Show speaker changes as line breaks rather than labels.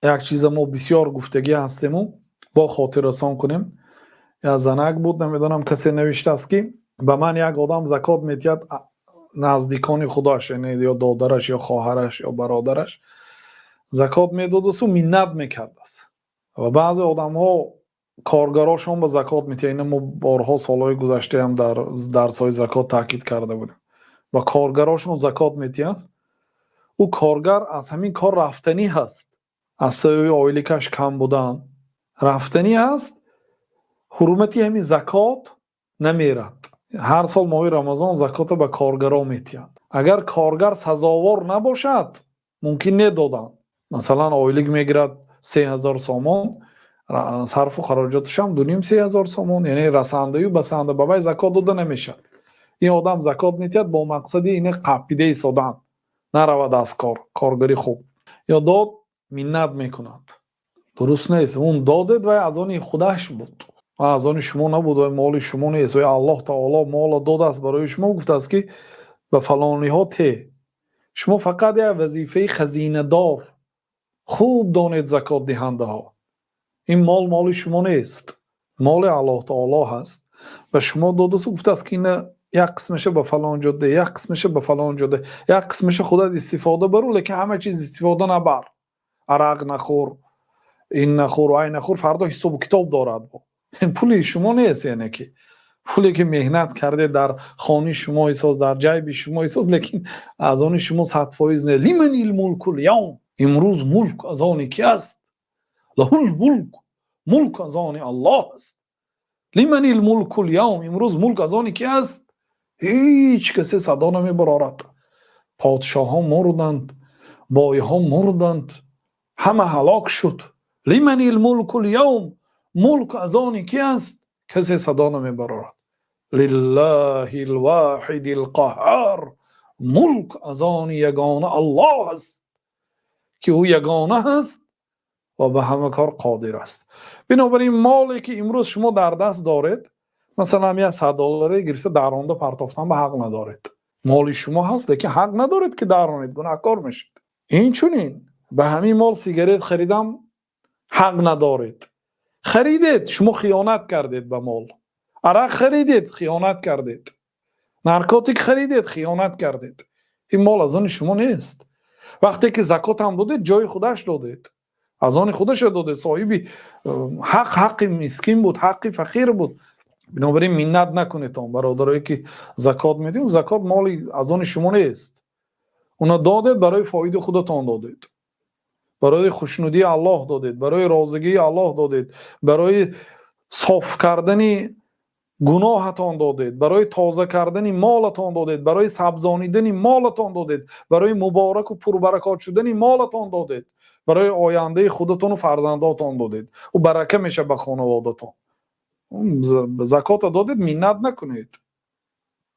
Як чиза мо бисёр гуфтагӣ ҳастему, бо хотиррасон кунем. Як занак буд, намедонам, касе навиштааст, ки ба ман як одам закот медиҳад, наздикони худаш, яъне ё додараш, ё хоҳараш, ё бародараш закот медодасту миннат мекардааст. Ва баъзе одамҳо коргарошон ба закот медиҳанд. Ина мо борҳо солҳои гузаштаам дар дарсҳои закот таъкид карда будем: ба коргарошон закот медиҳанд, ӯ коргар аз ҳамин кор рафтанӣ ҳаст, аз сабаби ойликаш кам будан рафтанӣ ҳаст. Ҳурмати ҳамин закот намерад. Ҳар сол моҳи Рамазон закотро ба коргаро медиҳанд. Агар коргар сазовор набошад, мумкин не додан. Масалан, ойлик мегирад 3000 сомон, сарфу хароҷоташам 2,5, 3000 сомон, яъне расандаю басанда, ба вай закот дода намешавад. Ин одам закот медиҳад бо мақсади ина қапида истодан, наравад аз кор, коргари хуб. Ё дод, миннат мекунад, дуруст нест. Он додед, вай аз они худаш буд ва аз они шумо набуд. Вай моли шумо нест. Вай Аллоҳ таоло моло додааст барои шумо, гуфтааст, ки ба фалониҳо те. Шумо фақат як вазифаи хазинадор. Хуб донед, закотдиҳандаҳо, ин мол моли шумо нест, моли Аллоҳ таоло ҳаст. Ба шумо додасту гуфтааст, ки ина як қисмаша ба фалон ҷо де, як қисмаша ба фалон ҷо де, як қисмаша худат истифода бару, лекин ҳама чиз истифода набар, арақ нахӯр, ин нахӯр, вай нахӯр, фардо ҳисобу китоб дорад. Пули шумо нест, яъне ки пуле ки меҳнат карде, дар хони шумо ҳисоз, дар ҷайби шумо ҳисоз, лекин аз они шумо 100% не. Лиманил мулкул явм? Имрӯз мулк аз они ки аст? Лаҳул мулк. Мулк аз они Аллоҳ аст. Лиманил мулкул явм? Имрӯз мулк аз они ки аст? Ҳеҷ касе садо намебарорад. Подшоҳон мурданд, бойҳо мурданд, ҳама ҳалок шуд. Лиманил мулкул явм? Мулк аз они ки аст? Касе садо намебарорад. Лиллаҳил воҳидил қаҳҳар. Мулк аз они ягона Аллоҳ аст, ки ӯ ягона ҳаст ва ба ҳама кор қодир аст. Бинобар ин, моле ки имрӯз шумо дар даст доред, масалан, як 100 долларе гирифта даронда партофтан ба ҳақ надоред. Моли шумо ҳаст, лекин ҳақ надоред, ки даронед, гунаҳкор мешед. Инчунин ба ҳамин мол сигарет харидам ҳақ надоред. Харидед, шумо хиёнат кардед ба мол. Арақ харидед, хиёнат кардед. Наркотик харидед, хиёнат кардед. Ин мол аз они шумо нест. Вақте ки закот ҳам додед, ҷои худаш додед, аз они худаша додед. Соҳиби ҳақ, ҳаққи мискин буд, ҳаққи фақир буд. Бинобар ин миннат накунед он бародарое ки закот медиҳем. Закот моли аз они шумо нест. Уна додед, барои фоидаи худатон додед, барои хушнудии Аллоҳ додед, барои розигии Аллоҳ додед, барои соф кардани гуноҳатон додед, барои тоза кардани молатон додед, барои сабзонидани молатон додед, барои мубораку пурбаракот шудани молатон додед, барои ояндаи худатону фарзандотон додед. Ӯ барака мешавад ба хонаводатон. Закота додед, миннат накунед.